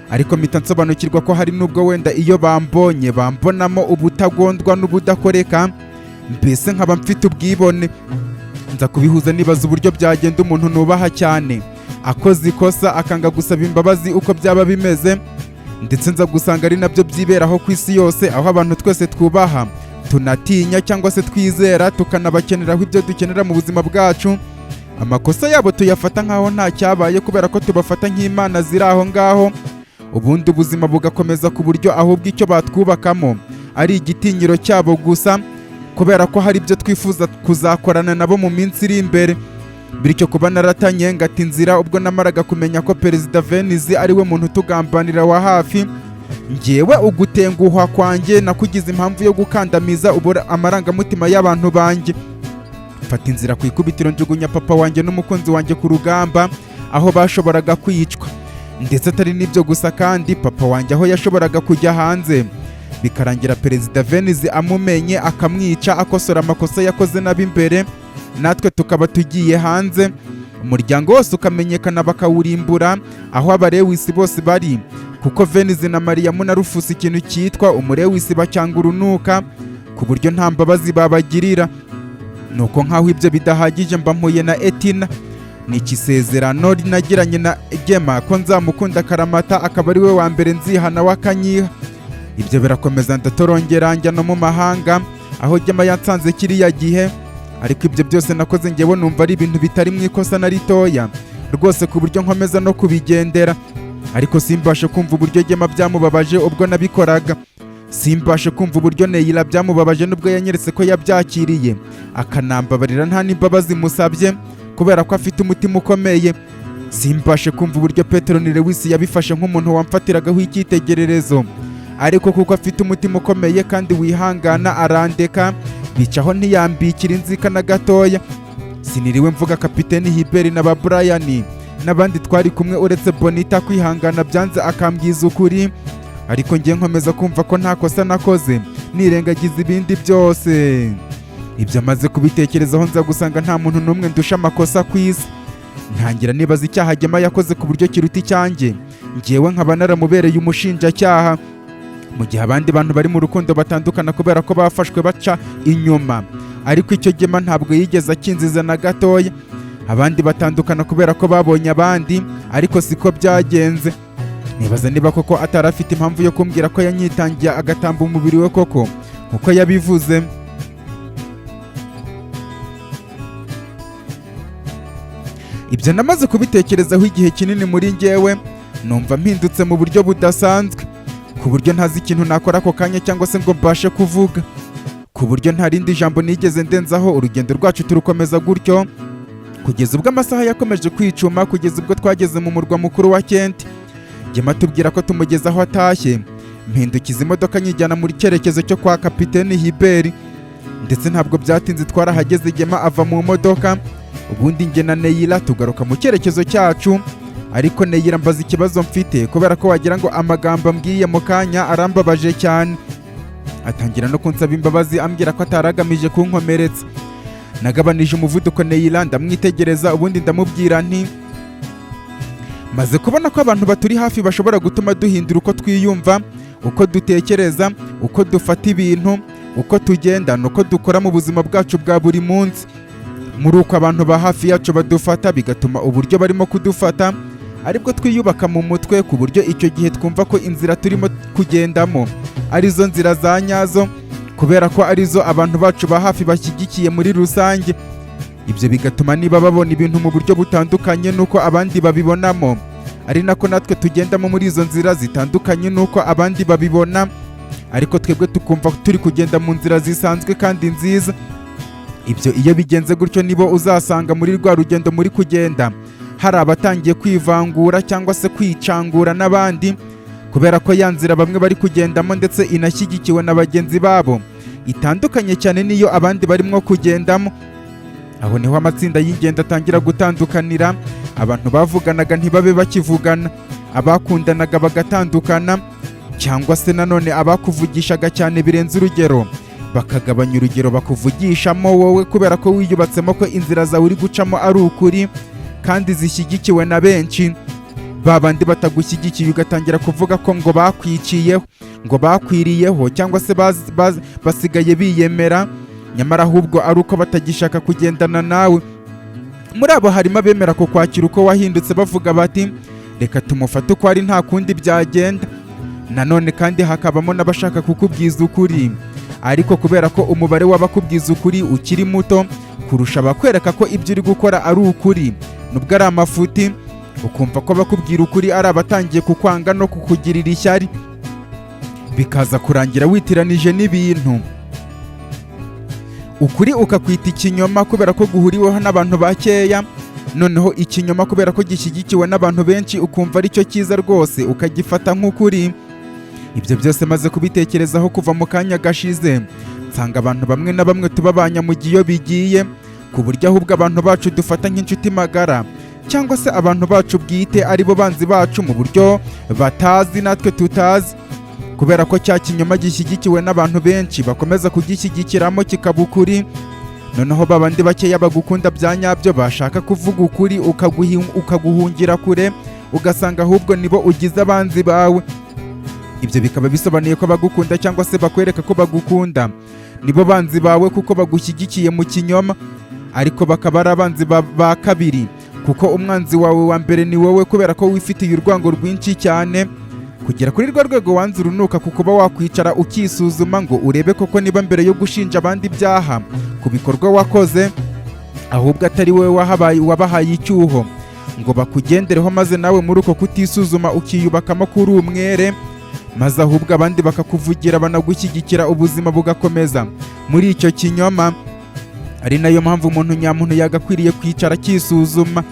Ariko mpita nsobanukirwa ko hari n'ubwo wenda iyo bambonye bambonamo ubutagondwa n'ubudakoreka, mbese nkaba mfite ubwibone. Nza kubihuza nibaza uburyo byagenda umuntu nubaha cyane akoze ikosa akanga gusaba imbabazi uko byaba bimeze, ndetse nza gusanga ari nabyo byiberaho ku isi yose, aho abantu twese twubaha, tunatinya cyangwa se twizera, tukanabakeneraho ibyo dukenera mu buzima bwacu. Amakosa yabo tuyafata nk'aho nta cyabaye kubera ko tubafata nk'imana ziri aho ngaho, ubundi ubuzima bugakomeza ku buryo ahubwo icyo batwubakamo ari igitinyiro cyabo gusa, kubera ko hari ibyo twifuza kuzakorana nabo mu minsi iri imbere. Bityo kuba naratanye ngata inzira ubwo namaraga kumenya ko Perezida Venizi ari we muntu utugambanira wa hafi, njyewe ugutenguhwa kwanjye nakugize impamvu yo gukandamiza ubura amarangamutima y'abantu banjye, mfata inzira ku ikubitiro njugunya papa wanjye n'umukunzi wanjye ku rugamba aho bashoboraga kwicwa. Ndetse atari n'ibyo gusa kandi, papa wanjye aho yashoboraga kujya hanze bikarangira Perezida Venizi amumenye akamwica, akosora amakosa yakoze n'ab'imbere, natwe tukaba tugiye hanze, umuryango wose ukamenyekana bakawurimbura aho abarewisi bose bari, kuko Venizi na Mariyamu na Rufusi ikintu cyitwa umurewisi bacyanga urunuka ku buryo nta mbabazi babagirira. Nuko nk'aho ibyo bidahagije, mba mpuye na Etina. Ni ikisezerano nagiranye na Gema ko nzamukunda karamata, akaba ari we wa mbere nzihana w'akanyiha. Ibyo birakomeza, ndatorongera njya no mu mahanga aho Gema yansanze kiriya gihe. Ariko ibyo byose nakoze ngewe numva ari ibintu bitari mu ikosa na ritoya rwose, ku buryo nkomeza no kubigendera, ariko simbashe kumva uburyo Gema byamubabaje ubwo nabikoraga, simbashe kumva uburyo Neyila byamubabaje nubwo yanyeretse ko yabyakiriye akanambabarira nta n'imbabazi musabye kubera ko afite umutima ukomeye. Simbashe kumva uburyo Petero ni Lewisi yabifashe nk'umuntu wamfatiragaho icyitegererezo, ariko kuko afite umutima ukomeye kandi wihangana arandeka bicaho, ntiyambikira inzika na gatoya. Siniriwe mvuga kapiteni Hiberi na ba Brian n'abandi twari kumwe, uretse Bonita kwihangana byanze akambwiza ukuri. Ariko ngiye nkomeza kumva ko nta kosa nakoze, nirengagiza ibindi byose. Ibyo amaze kubitekerezaho, nza gusanga nta muntu n'umwe ndusha amakosa ku isi. Ntangira nibaza icyaha Gema yakoze ku buryo kiruta icyanjye, ngewe nkaba naramubereye umushinjacyaha. Mu gihe abandi bantu bari mu rukundo batandukana kubera ko bafashwe baca inyuma, ariko icyo Gema ntabwo yigeze akinziza na gatoya. Abandi batandukana kubera ko babonye abandi, ariko siko byagenze. Nibaza niba koko atari afite impamvu yo kumbwira ko yanyitangiye agatamba umubiri we koko nkuko yabivuze. Ibyo namaze kubitekerezaho igihe kinini muri njyewe, numva mpindutse mu buryo budasanzwe, ku buryo ntazi ikintu nakora ako kanya cyangwa se ngo mbashe kuvuga, ku buryo nta rindi jambo nigeze ndenzaho. Urugendo rwacu turukomeza gutyo kugeza ubwo amasaha yakomeje kwicuma, kugeza ubwo twageze mu murwa mukuru wa Kent. Gema tubwira ko tumugeza aho atashye. Mpindukiza imodoka nyijyana muri cyerekezo cyo kwa kapiteni Hiberi, ndetse ntabwo byatinze twarahageze. Gema ava mu modoka, ubundi njye na Neyira tugaruka mu cyerekezo cyacu. Ariko Neyira mbaza ikibazo mfite, kubera ko wagira ngo amagambo ambwiye mu kanya arambabaje cyane. Atangira no kunsaba imbabazi, ambwira ko atari agamije kunkomeretsa. Nagabanije umuvuduko Neyira, ndamwitegereza, ubundi ndamubwira nti: "Maze kubona ko abantu baturi hafi bashobora gutuma duhindura uko twiyumva, uko dutekereza, uko dufata ibintu, uko tugenda n'uko dukora mu buzima bwacu bwa buri munsi. Muri uko abantu ba hafi yacu badufata, bigatuma uburyo barimo kudufata aribwo twiyubaka mu mutwe, ku buryo icyo gihe twumva ko inzira turimo kugendamo arizo nzira za nyazo, kubera ko arizo abantu bacu ba hafi bashyigikiye muri rusange. Ibyo bigatuma niba babona ibintu mu buryo butandukanye n'uko abandi babibonamo, ari nako natwe tugendamo muri izo nzira zitandukanye n'uko abandi babibona, ariko twebwe tukumva turi kugenda mu nzira zisanzwe kandi nziza. Ibyo iyo bigenze gutyo, nibo uzasanga muri rwa rugendo muri kugenda hari abatangiye kwivangura cyangwa se kwicangura n'abandi, kubera ko ya nzira bamwe bari kugendamo ndetse inashyigikiwe na bagenzi babo itandukanye cyane n'iyo abandi barimo kugendamo. Aho niho amatsinda y'ingendo atangira gutandukanira, abantu bavuganaga ntibabe bakivugana, abakundanaga bagatandukana, cyangwa se nanone abakuvugishaga cyane birenze urugero bakagabanya urugero bakuvugishamo wowe, kubera ko wiyubatsemo ko inzira zawe uri gucamo ari ukuri kandi zishyigikiwe na benshi. Ba bandi batagushyigikiye ugatangira kuvuga ko ngo bakwiciyeho, ngo bakwiriyeho, cyangwa se basigaye biyemera, nyamara ahubwo ari uko batagishaka kugendana nawe. Muri abo harimo abemera kukwakira uko wahindutse, bavuga bati: 'Reka tumufate uko ari, nta kundi byagenda.' Nanone kandi hakabamo n'abashaka kukubwiza ukuri, ariko kubera ko umubare w'abakubwiza ukuri ukiri muto kurusha abakwereka ko ibyo uri gukora ari ukuri nubwo ari amafuti, ukumva ko abakubwira ukuri ari abatangiye kukwanga no kukugirira ishyari, bikaza kurangira witiranije n'ibintu, ukuri ukakwita ikinyoma kubera ko guhuriweho n'abantu bakeya, noneho ikinyoma kubera ko gishyigikiwe n'abantu benshi ukumva aricyo cyiza rwose, ukagifata nk'ukuri. Ibyo byose maze kubitekerezaho kuva mu kanya gashize, nsanga abantu bamwe na bamwe tuba abanyamugi iyo bigiye, ku buryo ahubwo abantu bacu dufata nk'inshuti magara cyangwa se abantu bacu bwite aribo banzi bacu mu buryo batazi natwe tutazi, kubera ko cya kinyoma gishyigikiwe n'abantu benshi bakomeza kugishyigikiramo kikaba ukuri. Noneho babandi bakeya bagukunda bya nyabyo bashaka kuvuga ukuri ukaguhungira kure, ugasanga ahubwo nibo ugize abanzi bawe. Ibyo bikaba bisobanuye ko bagukunda cyangwa se bakwereka ko bagukunda nibo banzi bawe, kuko bagushyigikiye mu kinyoma, ariko bakaba ari abanzi ba kabiri, kuko umwanzi wawe wa mbere ni wowe, kubera ko wifitiye urwango rwinshi cyane kugera kuri rwa rwego wanze urunuka ku kuba wakwicara ukisuzuma ngo urebe koko niba mbere yo gushinja abandi ibyaha ku bikorwa wakoze, ahubwo atari wowe wahabaye wabahaye icyuho ngo bakugendereho, maze nawe muri uko kutisuzuma ukiyubakamo kuri umwere, maze ahubwo abandi bakakuvugira banagushyigikira, ubuzima bugakomeza muri icyo kinyoma. Ari nayo mpamvu umuntu nyamuntu yagakwiriye kwicara akisuzuma,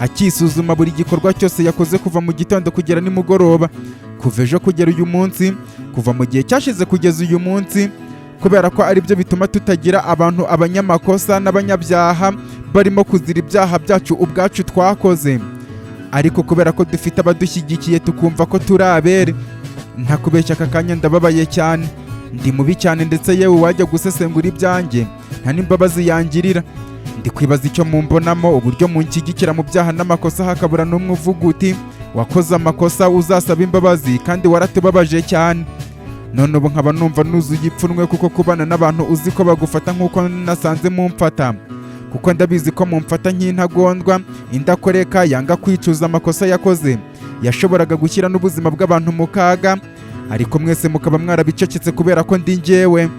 akisuzuma buri gikorwa cyose yakoze kuva mu gitondo kugera nimugoroba, kuva ejo kugera uyu munsi, kuva mu gihe cyashize kugeza uyu munsi, kubera ko aribyo bituma tutagira abantu abanyamakosa n'abanyabyaha barimo kuzira ibyaha byacu ubwacu twakoze, ariko kubera ko dufite abadushyigikiye tukumva ko turi abere. Ntakubeshya, aka kanya ndababaye cyane, ndi mubi cyane, ndetse yewe wajya gusesengura ibyanjye nta n'imbabazi yangirira. Ndi kwibaza icyo mumbonamo, uburyo munshyigikira mu byaha n'amakosa, hakabura n'umwe uvuga uti: 'Wakoze amakosa, uzasaba imbabazi kandi waratubabaje cyane.' None ubu nkaba numva nuzuye ipfunwe, kuko kubana n'abantu uzi ko bagufata nk'uko nasanze mumfata, kuko ndabizi ko mumfata nk'intagondwa, indakoreka, yanga kwicuza amakosa yakoze yashoboraga gushyira n'ubuzima bw'abantu mu kaga, ariko mwese mukaba mwarabicecetse kubera ko ndi njyewe."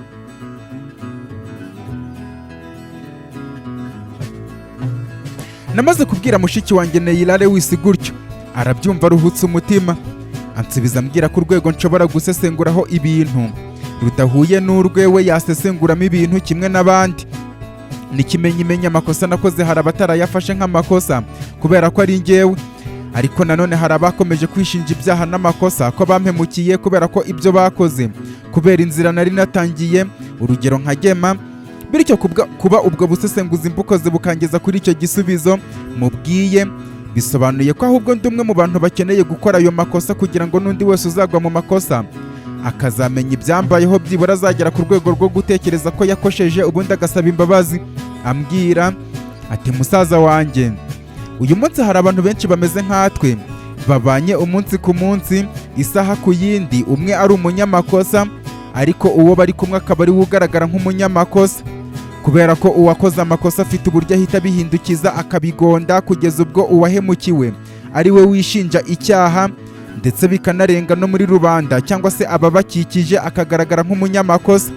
Namaze kubwira mushiki wanjye Neila Lewis gutyo, arabyumva aruhutse umutima, ansubiza ambwira ko urwego nshobora gusesenguraho ibintu rudahuye n'urwe we yasesenguramo ibintu kimwe n'abandi. N'ikimenyimenya, amakosa nakoze hari abatarayafashe nk'amakosa kubera ko ari njyewe, ariko nanone hari abakomeje kwishinja ibyaha n'amakosa ko bampemukiye kubera ko ibyo bakoze, kubera inzira nari natangiye, urugero nka Gema. Bityo kuba ubwo busesenguzi mbukoze bukangeza kuri icyo gisubizo mubwiye, bisobanuye ko ahubwo ndi umwe mu bantu bakeneye gukora ayo makosa, kugira ngo n'undi wese uzagwa mu makosa akazamenya ibyambayeho, byibura azagera ku rwego rwo gutekereza ko yakosheje, ubundi agasaba imbabazi. Ambwira ati: "Musaza wanjye, uyu munsi hari abantu benshi bameze nkatwe, babanye umunsi ku munsi, isaha ku yindi, umwe ari umunyamakosa, ariko uwo bari kumwe akaba ari we ugaragara nk'umunyamakosa, kubera ko uwakoze amakosa afite uburyo ahita abihindukiza akabigonda, kugeza ubwo uwahemukiwe ari we wishinja icyaha, ndetse bikanarenga no muri rubanda cyangwa se ababakikije, akagaragara nk'umunyamakosa.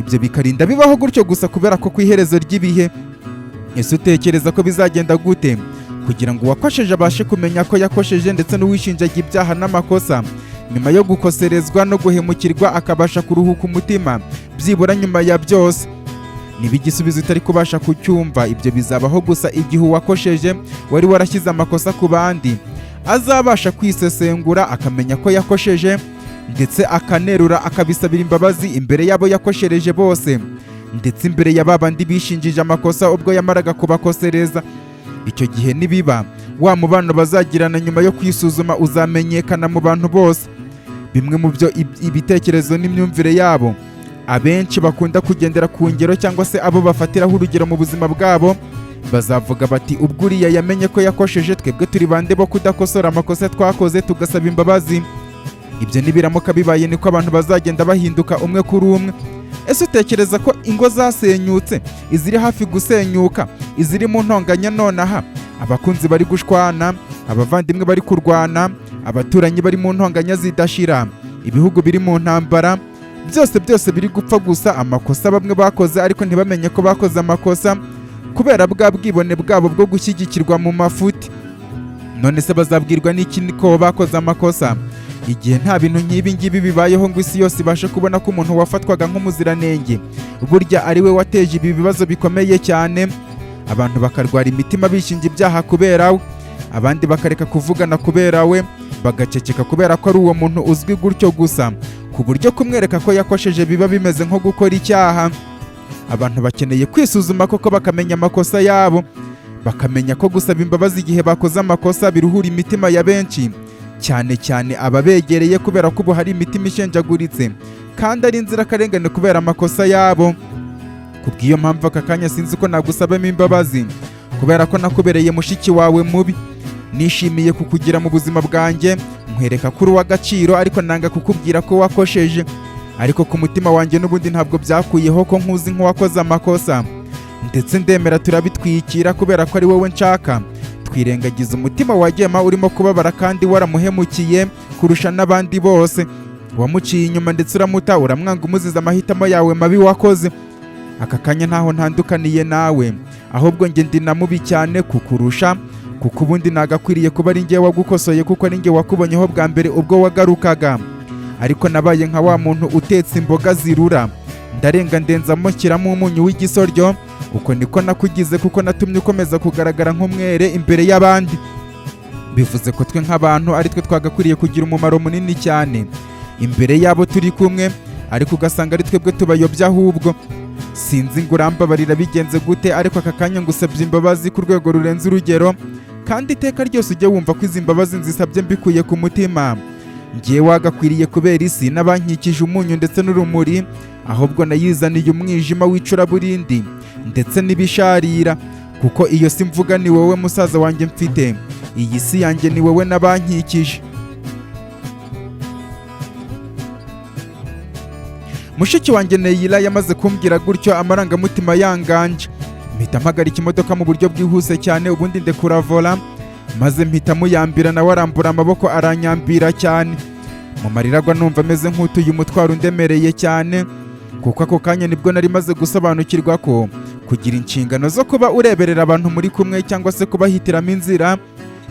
Ibyo bikarinda bibaho gutyo gusa kubera ko ku iherezo ry'ibihe. Ese utekereza ko bizagenda gute kugira ngo uwakosheje abashe kumenya ko yakosheje, ndetse n'uwishinjaga ibyaha n'amakosa nyuma yo gukoserezwa no guhemukirwa akabasha kuruhuka umutima byibura nyuma ya byose? Niba igisubizo utari kubasha kucyumva, ibyo bizabaho gusa igihe uwakosheje wari warashyize amakosa ku bandi azabasha kwisesengura, akamenya ko yakosheje, ndetse akanerura akabisabira imbabazi imbere y'abo yakoshereje bose, ndetse imbere ya ba bandi bishinjije amakosa ubwo yamaraga kubakosereza. Icyo gihe nibiba, wa mubano bazagirana nyuma yo kwisuzuma uzamenyekana mu bantu bose. Bimwe mu byo ibitekerezo n'imyumvire yabo, abenshi bakunda kugendera ku ngero cyangwa se abo bafatiraho urugero mu buzima bwabo, bazavuga bati: 'Ubwo uriya yamenye ko yakosheje, twebwe turi bande bo kudakosora amakosa twakoze tugasaba imbabazi?' Ibyo nibiramuka bibaye, niko abantu bazagenda bahinduka umwe kuri umwe. Ese utekereza ko ingo zasenyutse, iziri hafi gusenyuka, iziri mu ntonganya nonaha, abakunzi bari gushwana, abavandimwe bari kurwana, abaturanyi bari mu ntonganya zidashira, ibihugu biri mu ntambara, byose byose biri gupfa gusa amakosa bamwe bakoze ariko ntibamenye ko bakoze amakosa kubera bwa bwibone bwabo bwo gushyigikirwa mu mafuti? None se bazabwirwa n'iki ko bakoze amakosa igihe nta bintu nk'ibi ngibi bibayeho, ngo isi yose ibashe kubona ko umuntu wafatwaga nk'umuziranenge burya ari we wateje ibi bibazo bikomeye cyane, abantu bakarwara imitima bishinja ibyaha kubera we, abandi bakareka kuvugana kubera we, bagaceceka kubera ko ari uwo muntu uzwi gutyo gusa, ku buryo kumwereka ko yakosheje biba bimeze nko gukora icyaha? Abantu bakeneye kwisuzuma koko, bakamenya amakosa yabo, bakamenya ko gusaba imbabazi igihe bakoze amakosa biruhura imitima ya benshi, cyane cyane ababegereye, kubera ko ubu hari imitima ishenjaguritse kandi ari inzirakarengane kubera amakosa yabo. Kubw'iyo mpamvu, aka kanya sinzi ko nagusabamo imbabazi kubera ko nakubereye mushiki wawe mubi. Nishimiye kukugira mu buzima bwanjye, nkwereka ko uri uw'agaciro, ariko nanga kukubwira ko wakosheje. Ariko ku mutima wanjye n'ubundi ntabwo byakuyeho ko nkuzi nk'uwakoze amakosa, ndetse ndemera turabitwikira kubera ko ari wowe nshaka, twirengagiza umutima wa Gema urimo kubabara kandi waramuhemukiye kurusha n'abandi bose. Wamuciye inyuma ndetse uramuta, uramwanga, umuziza amahitamo yawe mabi wakoze. Aka kanya ntaho ntandukaniye nawe, ahubwo njye ndi na mubi cyane kukurusha, kuko ubundi nagakwiriye kuba ari njye wagukosoye, kuko ari njye wakubonyeho bwa mbere ubwo wagarukaga. Ariko nabaye nka wa muntu utetse imboga zirura, ndarenga ndenzamo nshyiramo umunyu w'igisoryo. Uko niko nakugize, kuko natumye ukomeza kugaragara nk'umwere imbere y'abandi. Bivuze ko twe nk'abantu ari twe twagakwiriye kugira umumaro munini cyane imbere y'abo turi kumwe, ariko ugasanga ari twebwe tubayobya ahubwo. Sinzi ngo urambabarira bigenze gute, ariko aka kanya ngusabye imbabazi ku rwego rurenze urugero, kandi iteka ryose ujye wumva ko izi mbabazi nzisabye mbikuye ku mutima. Ngiye wagakwiriye kubera isi n'abankikije umunyu ndetse n'urumuri, ahubwo nayizaniye umwijima w'icuraburindi ndetse n'ibisharira. Kuko iyo si mvuga ni wowe musaza wanjye mfite, iyi si yanjye ni wowe n'abankikije. Mushiki wanjye Neyila yamaze kumbwira gutyo, amarangamutima yanganje, mpita mpagarika imodoka mu buryo bwihuse cyane, ubundi ndekura vola, maze mpita muyambira, nawe arambura amaboko aranyambira cyane. Mu marira agwa numva ameze nk'utuye umutwaro undemereye cyane, kuko ako kanya nibwo nari maze gusobanukirwa ko kugira inshingano zo kuba ureberera abantu muri kumwe cyangwa se kubahitiramo inzira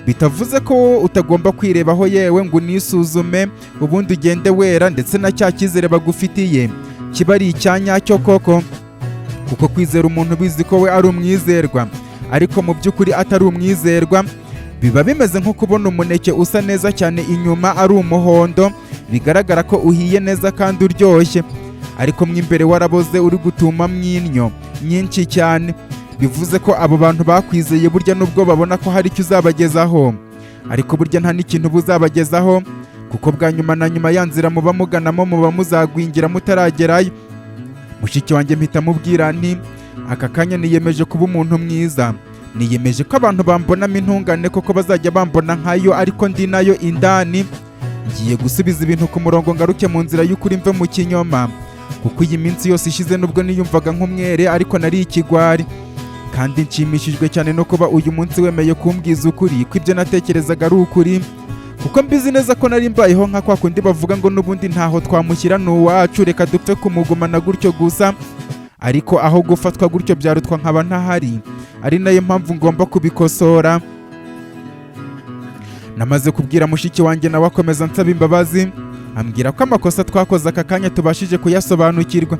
bitavuze ko wowe utagomba kwirebaho, yewe ngo unisuzume ubundi ugende wera, ndetse na cya cyizere bagufitiye kiba ari icyanyacyo koko. Kuko kwizera umuntu ubizi ko we ari umwizerwa ariko mu by'ukuri atari umwizerwa, biba bimeze nko kubona umuneke usa neza cyane inyuma ari umuhondo, bigaragara ko uhiye neza kandi uryoshye, ariko mo imbere waraboze uri gutuma mwinyo nyinshi cyane. Bivuze ko abo bantu bakwizeye burya nubwo babona ko hari icyo uzabagezaho, ariko burya nta n'ikintu buzabagezaho, kuko bwa nyuma na nyuma ya nzira muba muganamo muba muzagwingira mutaragerayo. Mushiki wanjye mpita mubwira nti: "Aka kanya niyemeje kuba umuntu mwiza, niyemeje ko abantu bambonamo intungane koko bazajya bambona nkayo, ariko ndi nayo indani. Ngiye gusubiza ibintu ku murongo, ngaruke mu nzira y'ukuri, mve mu kinyoma, kuko iyi minsi yose ishize nubwo niyumvaga nk'umwere ariko nari ikigwari. Kandi nshimishijwe cyane no kuba uyu munsi wemeye kumbwiza ukuri ko ibyo natekerezaga ari ukuri, kuko mbizi neza ko nari mbayeho nka kwa kundi bavuga ngo n'ubundi ntaho twamushyira ni uwacu, reka dupfe kumugumana gutyo gusa. Ariko aho gufatwa gutyo byarutwa nkaba ntahari, ari nayo mpamvu ngomba kubikosora." Namaze kubwira mushiki wanjye, nawe akomeza ansaba imbabazi, ambwira ko amakosa twakoze aka kanya tubashije kuyasobanukirwa,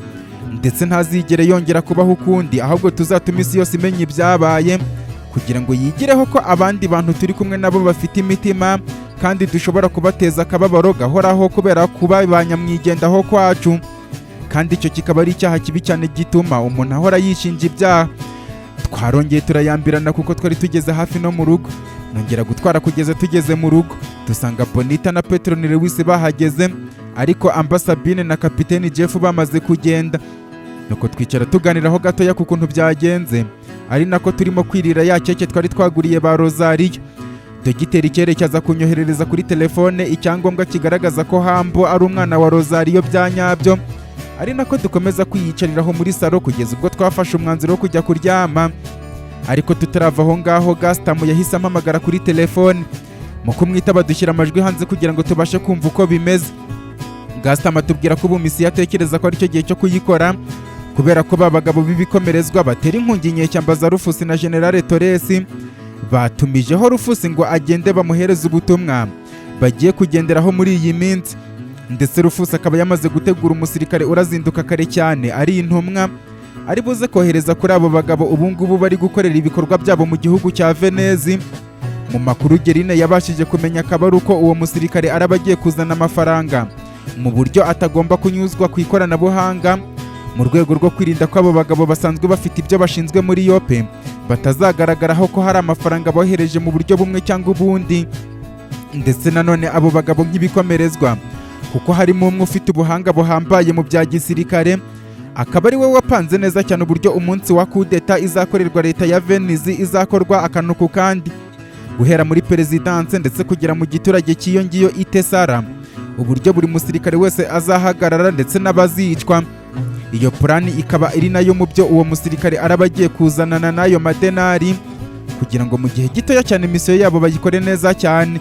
ndetse ntazigere yongera kubaho ukundi, ahubwo tuzatuma isi yose imenya ibyabaye kugira ngo yigireho ko abandi bantu turi kumwe nabo bafite imitima kandi dushobora kubateza akababaro gahoraho kubera kuba ba nyamwigendaho kwacu, kandi icyo kikaba ari icyaha kibi cyane gituma umuntu ahora yishinja ibyaha. Twarongeye turayambirana kuko twari tugeze hafi no mu rugo. Nongera gutwara kugeza tugeze mu rugo, dusanga Bonita na Petroni Lewis bahageze, ariko Ambasabine na Kapiteni Jeff bamaze kugenda. Nuko twicara tuganiraho gatoya ku kuntu byagenze, ari nako turimo kwirira ya keke twari twaguriye ba Rosario. Dogiteri cyerekeza kunyoherereza kuri telefone icyangombwa kigaragaza ko Hambo ari umwana wa Rosario bya nyabyo, ari nako dukomeza kwiyicariraho muri salo kugeza ubwo twafashe umwanzuro wo kujya kuryama. Ariko tutarava aho ngaho, Gasitamu yahise ampamagara kuri telefone. Mu kumwitaba dushyira amajwi hanze kugira ngo tubashe kumva uko bimeze. Gasitamu atubwira ko ubu misiyo atekereza ko aricyo gihe cyo kuyikora, kubera ko ba bagabo b'ibikomerezwa batera inkunga inyeshyamba za Rufusi na Generale Toresi batumijeho Rufusi ngo agende bamuhereze ubutumwa bagiye kugenderaho muri iyi minsi. Ndetse Rufusi akaba yamaze gutegura umusirikare urazinduka kare cyane ari intumwa ari buze kohereza kuri abo bagabo ubu ngubu bari gukorera ibikorwa byabo mu gihugu cya Venezi. Mu makuru Gerine yabashije kumenya akaba ari uko uwo musirikare araba agiye kuzana amafaranga mu buryo atagomba kunyuzwa ku ikoranabuhanga, mu rwego rwo kwirinda ko abo bagabo basanzwe bafite ibyo bashinzwe muri Yope batazagaragaraho ko hari amafaranga bohereje mu buryo bumwe cyangwa ubundi. Ndetse nanone abo bagabo nk'ibikomerezwa, kuko harimo umwe ufite ubuhanga buhambaye mu bya gisirikare, akaba ari we wapanze neza cyane uburyo umunsi wa kudeta izakorerwa leta ya Venice izakorwa akanuku kandi, guhera muri perezidanse ndetse kugera mu giturage cy'iyo ngiyo Itesara, uburyo buri musirikare wese azahagarara ndetse n'abazicwa. Iyo purani ikaba iri nayo mu byo uwo musirikare araba agiye kuzanana n'ayo madenari, kugira ngo mu gihe gitoya cyane misiyo yabo bayikore neza cyane.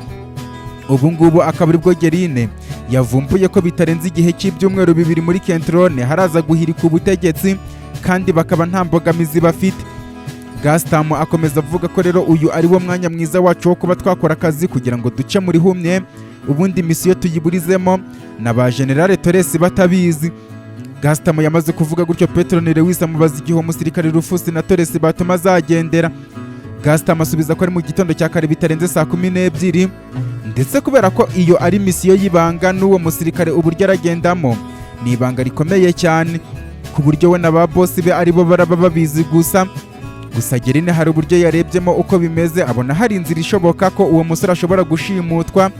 Ubu ngubu akaba aribwo Gerine yavumbuye ko bitarenze igihe cy'ibyumweru 2 muri Kentrone haraza guhirika ubutegetsi, kandi bakaba nta mbogamizi bafite. Gasitamu akomeza avuga ko rero uyu ari wo mwanya mwiza wacu wo kuba twakora akazi kugira ngo duce muri humye, ubundi misiyo tuyiburizemo na ba Generale Toresi batabizi. Gasitamu yamaze kuvuga gutyo, Petroni Lewis amubaza igihe umusirikare Rufusi na Toresi batuma azagendera. Gasitamu asubiza ko ari mu gitondo cya kare bitarenze saa 12, ndetse kubera ko iyo ari misiyo y'ibanga n'uwo musirikare uburyo aragendamo ni ibanga rikomeye cyane, ku buryo we na ba bosi be aribo baraba babizi gusa. Gusa Gerine hari uburyo yarebyemo uko bimeze, abona hari inzira ishoboka ko uwo musore ashobora gushimutwa.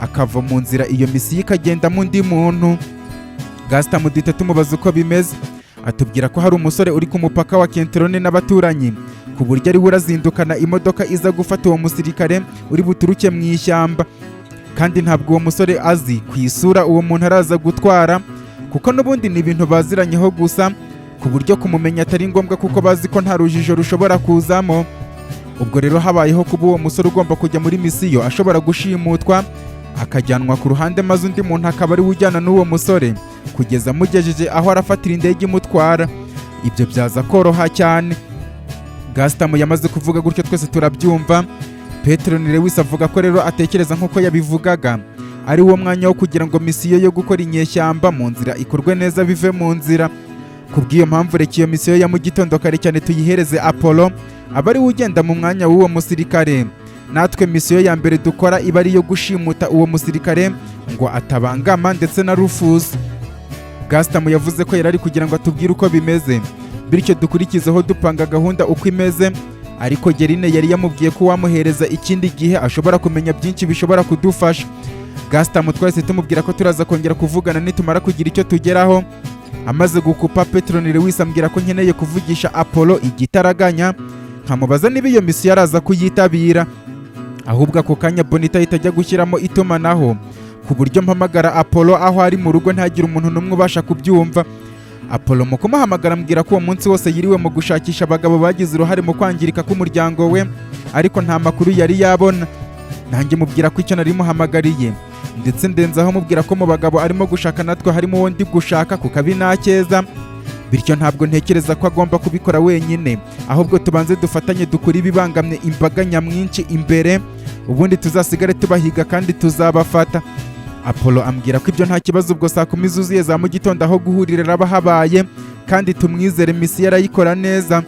akava mu nzira, iyo misiyo ikagendamo undi muntu. Gasitamu duhita tumubaza uko bimeze, atubwira ko hari umusore uri ku mupaka wa Kenterone n'abaturanyi, ku buryo ari we urazindukana imodoka iza gufata uwo musirikare uri buturuke mu ishyamba. Kandi ntabwo uwo musore azi ku isura uwo muntu araza gutwara, kuko n'ubundi ni ibintu baziranyeho gusa, ku buryo kumumenya atari ngombwa, kuko bazi ko nta rujijo rushobora kuzamo. Ubwo rero habayeho kuba uwo musore ugomba kujya muri misiyo ashobora gushimutwa akajyanwa ku ruhande, maze undi muntu akaba ari we ujyana n'uwo musore kugeza amugejeje aho arafatira indege imutwara. Ibyo byaza koroha cyane. Gasitamu yamaze kuvuga gutyo, twese turabyumva. Petero ni Lewis avuga ko rero atekereza nk'uko yabivugaga, ari wo mwanya wo kugira ngo misiyo yo gukora inyeshyamba mu nzira ikorwe neza, bive mu nzira. Ku bw'iyo mpamvu, reka iyo misiyo ya mu gitondo kare cyane tuyihereze Apollo, aba ari we ugenda mu mwanya w'uwo musirikare. Natwe misiyo ya mbere dukora iba ari iyo gushimuta uwo musirikare ngo atabangama ndetse na Rufusi. Gasitamu yavuze ko yari ari kugira ngo atubwire uko bimeze, bityo dukurikizeho dupanga gahunda uko imeze. Ariko Gerine yari yamubwiye ko uwamuhereza ikindi gihe ashobora kumenya byinshi bishobora kudufasha. Gasitamu twahise tumubwira ko turaza kongera kuvugana nitumara kugira icyo tugeraho. Amaze gukupa, Petroni Lewis ambwira ko nkeneye kuvugisha Apollo igitaraganya, nkamubaza niba iyo misiyo araza kuyitabira. Ahubwo ako kanya Bonita ahita ajya gushyiramo itumanaho, ku buryo mpamagara Apollo aho ari mu rugo, ntagire umuntu n'umwe ubasha kubyumva. Apollo mu kumuhamagara ambwira ko uwo munsi wose yiriwe mu gushakisha abagabo bagize uruhare mu kwangirika k'umuryango we, ariko nta makuru yari yabona. Nanjye mubwira ko icyo nari muhamagariye, ndetse ndenzaho mubwira ko mu bagabo arimo gushaka natwe harimo uwo ndi gushaka ku kabi n'akeza. Bityo ntabwo ntekereza ko agomba kubikora wenyine, ahubwo tubanze dufatanye dukure ibibangamye imbaga nyamwinshi imbere, ubundi tuzasigare tubahiga kandi tuzabafata. Apollo ambwira ko ibyo nta kibazo. Ubwo saa 10 zuzuye za mu gitondo aho guhurira araba habaye, kandi tumwizere, misiyo arayikora neza.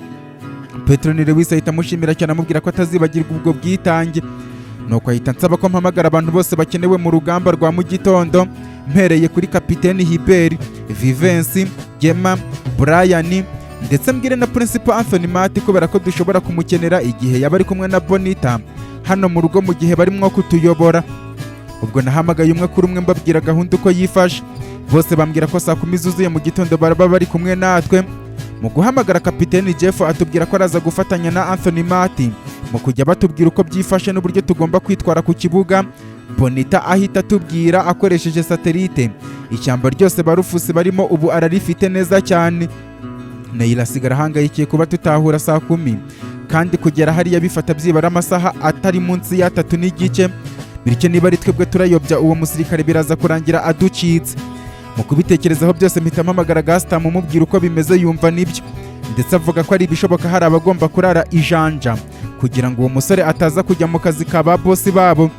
Petero ni Lewis ahita amushimira cyane, amubwira ko atazibagirwa ubwo bwitange. Nuko ahita ansaba ko mpamagara abantu bose bakenewe mu rugamba rwa mu gitondo, mpereye kuri kapiteni Hiberi, Vivensi, Gema, Brian, ndetse mbwire na Principal Anthony Mati, kubera ko dushobora kumukenera igihe yaba ari kumwe na Bonita hano mu rugo mu gihe barimo kutuyobora. Ubwo nahamagaye umwe kuri umwe, mbabwira gahunda uko yifashe. Bose bambwira ko saa 10 zuzuye mu gitondo baraba bari kumwe natwe. Mu guhamagara kapiteni Jeff, atubwira ko araza gufatanya na Anthony Mati mu kujya batubwira uko byifashe n'uburyo tugomba kwitwara ku kibuga. Bonita ahita atubwira akoresheje satelite ishyamba ryose barufusi barimo ubu ararifite neza cyane. Neyira asigara ahangayikiye kuba tutahura saa 10, kandi kugera hariya bifata byibara amasaha atari munsi y'atatu n'igice. Bityo niba ari twebwe turayobya uwo musirikare, biraza kurangira aducitse. Mu kubitekerezaho byose, mpita mpamagara Gasitamu, mubwira uko bimeze. Yumva nibyo, ndetse avuga ko ari ibishoboka hari abagomba kurara ijanja kugira ngo uwo musore ataza kujya mu kazi ka ba bosi babo.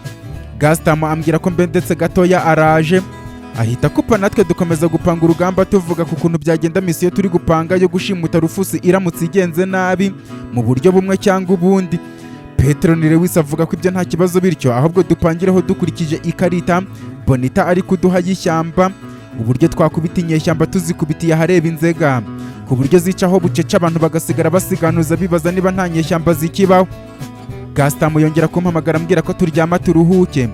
Gasitamu ambwira ko mbe ndetse gatoya araje, ahita akupa. Natwe dukomeza gupanga urugamba, tuvuga ku kuntu byagenda misiyo turi gupanga yo gushimuta Rufusi iramutse igenze nabi mu buryo bumwe cyangwa ubundi. Petero ni Lewis avuga ko ibyo nta kibazo, bityo ahubwo dupangireho dukurikije ikarita Bonita ari kuduha y'ishyamba, uburyo twakubita inyeshyamba tuzikubitiye ahareba inzega, ku buryo zicaho bucece, abantu bagasigara basiganuza bibaza niba nta nyeshyamba zikibaho. Gasitamu yongera kumpamagara ambwira ko turyama turuhuke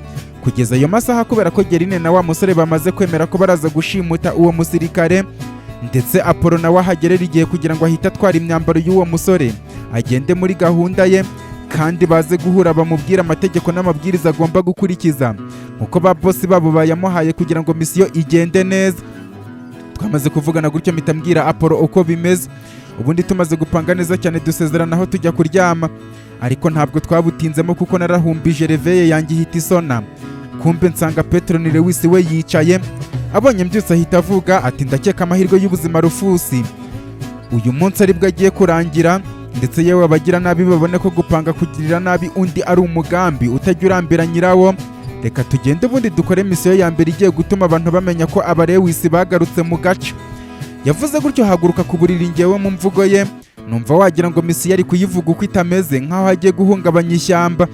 kugeza ayo masaha, kubera ko Gerine na wa musore bamaze kwemera ko baraza gushimuta uwo musirikare, ndetse Apollo nawe ahagerera igihe kugira ngo ahite atwara imyambaro y'uwo musore agende muri gahunda ye, kandi baze guhura bamubwire amategeko n'amabwiriza agomba gukurikiza nkuko ba bosi babo bayamuhaye kugira ngo misiyo igende neza. Twamaze kuvugana gutyo, mpita mbwira Apollo uko bimeze. Ubundi tumaze gupanga neza cyane, dusezeranaho tujya kuryama. Ariko ntabwo twabutinzemo, kuko narahumbije réveil yanjye ihita isona, kumbe nsanga Petero ni Lewis we yicaye. Abonye mbyutse ahita avuga ati: "Ndakeka amahirwe y'ubuzima Rufusi uyu munsi aribwo agiye kurangira, ndetse yewe abagira nabi babone ko gupanga kugirira nabi undi ari umugambi utajya urambira nyirawo. Reka tugende ubundi dukore misiyo ya mbere igiye gutuma abantu bamenya ko abarewisi bagarutse mu gace." Yavuze gutyo haguruka ku buriri. Ngewe mu mvugo ye numva wagira ngo misiyo ari kuyivuga uko itameze, nk'aho agiye guhungabanya ishyamba,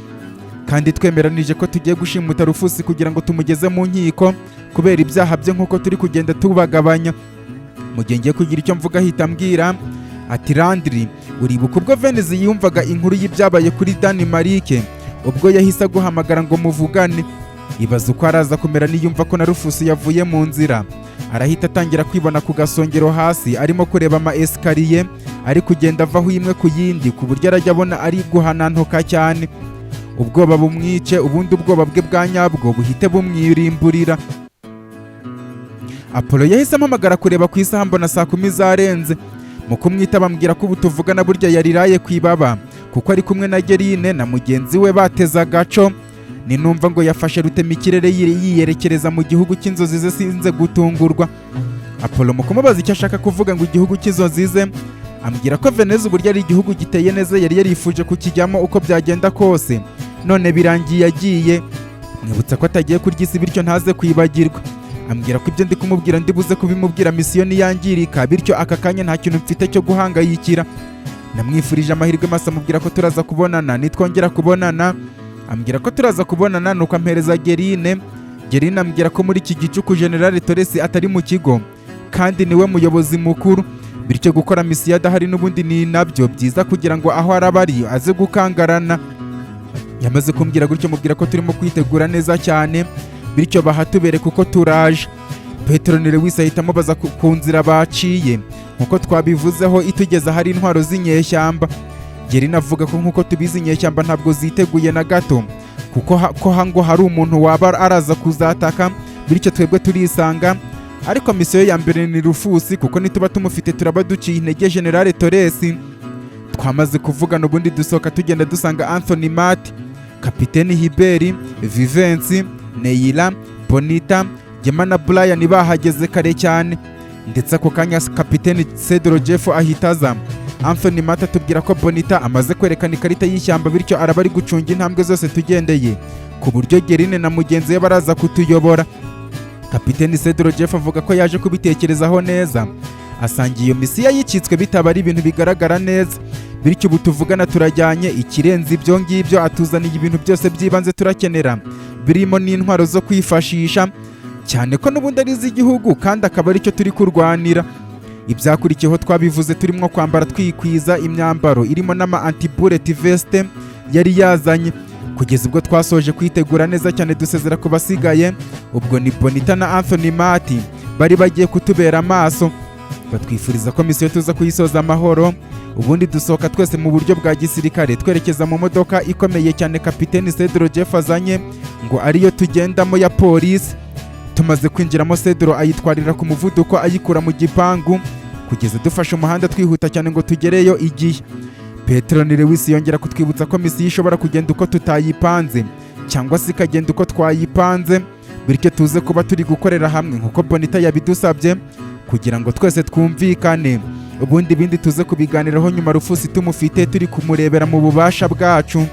kandi twemeranije ko tugiye gushimuta Rufusi kugira ngo tumugeze mu nkiko kubera ibyaha bye nk'uko turi kugenda tubagabanya. Mu gihe ngiye kugira icyo mvuga, ahita ambwira ati: "Landry, uribuka ubwo Venezi yumvaga inkuru y'ibyabaye kuri Dani Marike, ubwo yahise aguhamagara ngo muvugane?" Ibaza uko araza kumera niyumva ko na Rufusi yavuye mu nzira. Arahita atangira kwibona ku gasongero hasi, arimo kureba ama escalier ari kugenda avaho imwe ku yindi, ku buryo arajya abona ari guhanantuka cyane, ubwoba bumwice, ubundi ubwoba bwe bwa nyabwo buhite bumwirimburira. Apollo yahise ampamagara kureba ku isaha, mbona saa 10 zarenze. Mu kumwita bambwira ko ubu tuvugana burya yariraye ku ibaba, kuko ari kumwe na Gerine na mugenzi we bateze agaco. Ninumva ngo yafashe rutemikirere yiyerekereza mu gihugu cy'inzozi ze, sinze gutungurwa. Apollo mu kumubaza icyo ashaka kuvuga ngo igihugu cy'inzozi ze, ambwira ko Veneza uburyo ari igihugu giteye neza, yari yarifuje kukijyamo uko byagenda kose, none birangiye agiye. Mwibutsa ko atagiye kurya isi, bityo ntaze kwibagirwa. Ambwira ko ibyo ndi kumubwira ndi buze kubimubwira misiyo niyangirika, bityo aka kanya nta kintu mfite cyo guhangayikira. Namwifurije amahirwe masa, amubwira ko turaza kubonana nitwongera kubonana. Ambwira ko turaza kubonana, nuko ampereza Gerine. Gerine ambwira ko muri iki gicuku General Toresi atari mu kigo kandi niwe muyobozi mukuru, bityo gukora misiyo adahari n'ubundi ni nabyo byiza, kugira ngo aho araba ari aze gukangarana. Yamaze kumbwira gutyo, mubwira ko turimo kwitegura neza cyane, bityo bahatubereka uko turaje. Petero Lewis ahita amubaza ku nzira baciye, nkuko twabivuzeho, itugeza hari intwaro z'inyeshyamba. Gerina avuga ko nkuko tubizi, inyeshyamba ntabwo ziteguye na gato, kuko ko ngo hari umuntu waba araza kuzataka, bityo twebwe turisanga. Ariko misiyo ya mbere ni Rufusi, kuko nituba tumufite turaba duciye intege General Toresi. Twamaze kuvugana, ubundi dusohoka tugenda dusanga Anthony Matt, Kapiteni Hiberi, Vivensi, Neila, Bonita, Gema na Brian bahageze kare cyane. Ndetse ako kanya Kapiteni Cedro Jeff ahita aza. Anthony Matt atubwira ko Bonita amaze kwerekana ikarita y'ishyamba, bityo araba ari gucunga intambwe zose tugendeye, ku buryo Gerine na mugenzi we baraza kutuyobora. Kapiteni Cedro Jeff avuga ko yaje kubitekerezaho neza, asanga iyo misiyo yicitswe bitaba ari ibintu bigaragara neza, bityo ubu tuvugana turajyanye. Ikirenze ibyo ngibyo, atuzaniye ibintu byose by'ibanze turakenera, birimo n'intwaro zo kwifashisha, cyane ko n'ubundi ari iz'igihugu kandi akaba aricyo turi kurwanira. Ibyakurikiyeho twabivuze turimo kwambara twikwiza imyambaro irimo n'ama anti-bullet vest yari yazanye, kugeza ubwo twasoje kwitegura neza cyane, dusezera ku basigaye. Ubwo ni Bonita na Anthony Mati bari bagiye kutubera amaso, batwifuriza ko misiyo tuza kuyisoza amahoro. Ubundi dusohoka twese mu buryo bwa gisirikare, twerekeza mu modoka ikomeye cyane Kapiteni Cedro Jeff azanye ngo ariyo tugendamo ya polisi. Tumaze kwinjiramo, Cedro ayitwarira ku muvuduko ayikura mu gipangu, kugeza dufashe umuhanda twihuta cyane ngo tugereyo igihe. Petero Lewis yongera kutwibutsa ko misiyo ishobora kugenda uko tutayipanze cyangwa se ikagenda uko twayipanze, bityo tuze kuba turi gukorera hamwe nk'uko Bonita yabidusabye, kugira ngo twese twumvikane. Ubundi ibindi tuze kubiganiraho nyuma, Rufusi tumufite, turi kumurebera mu bubasha bwacu.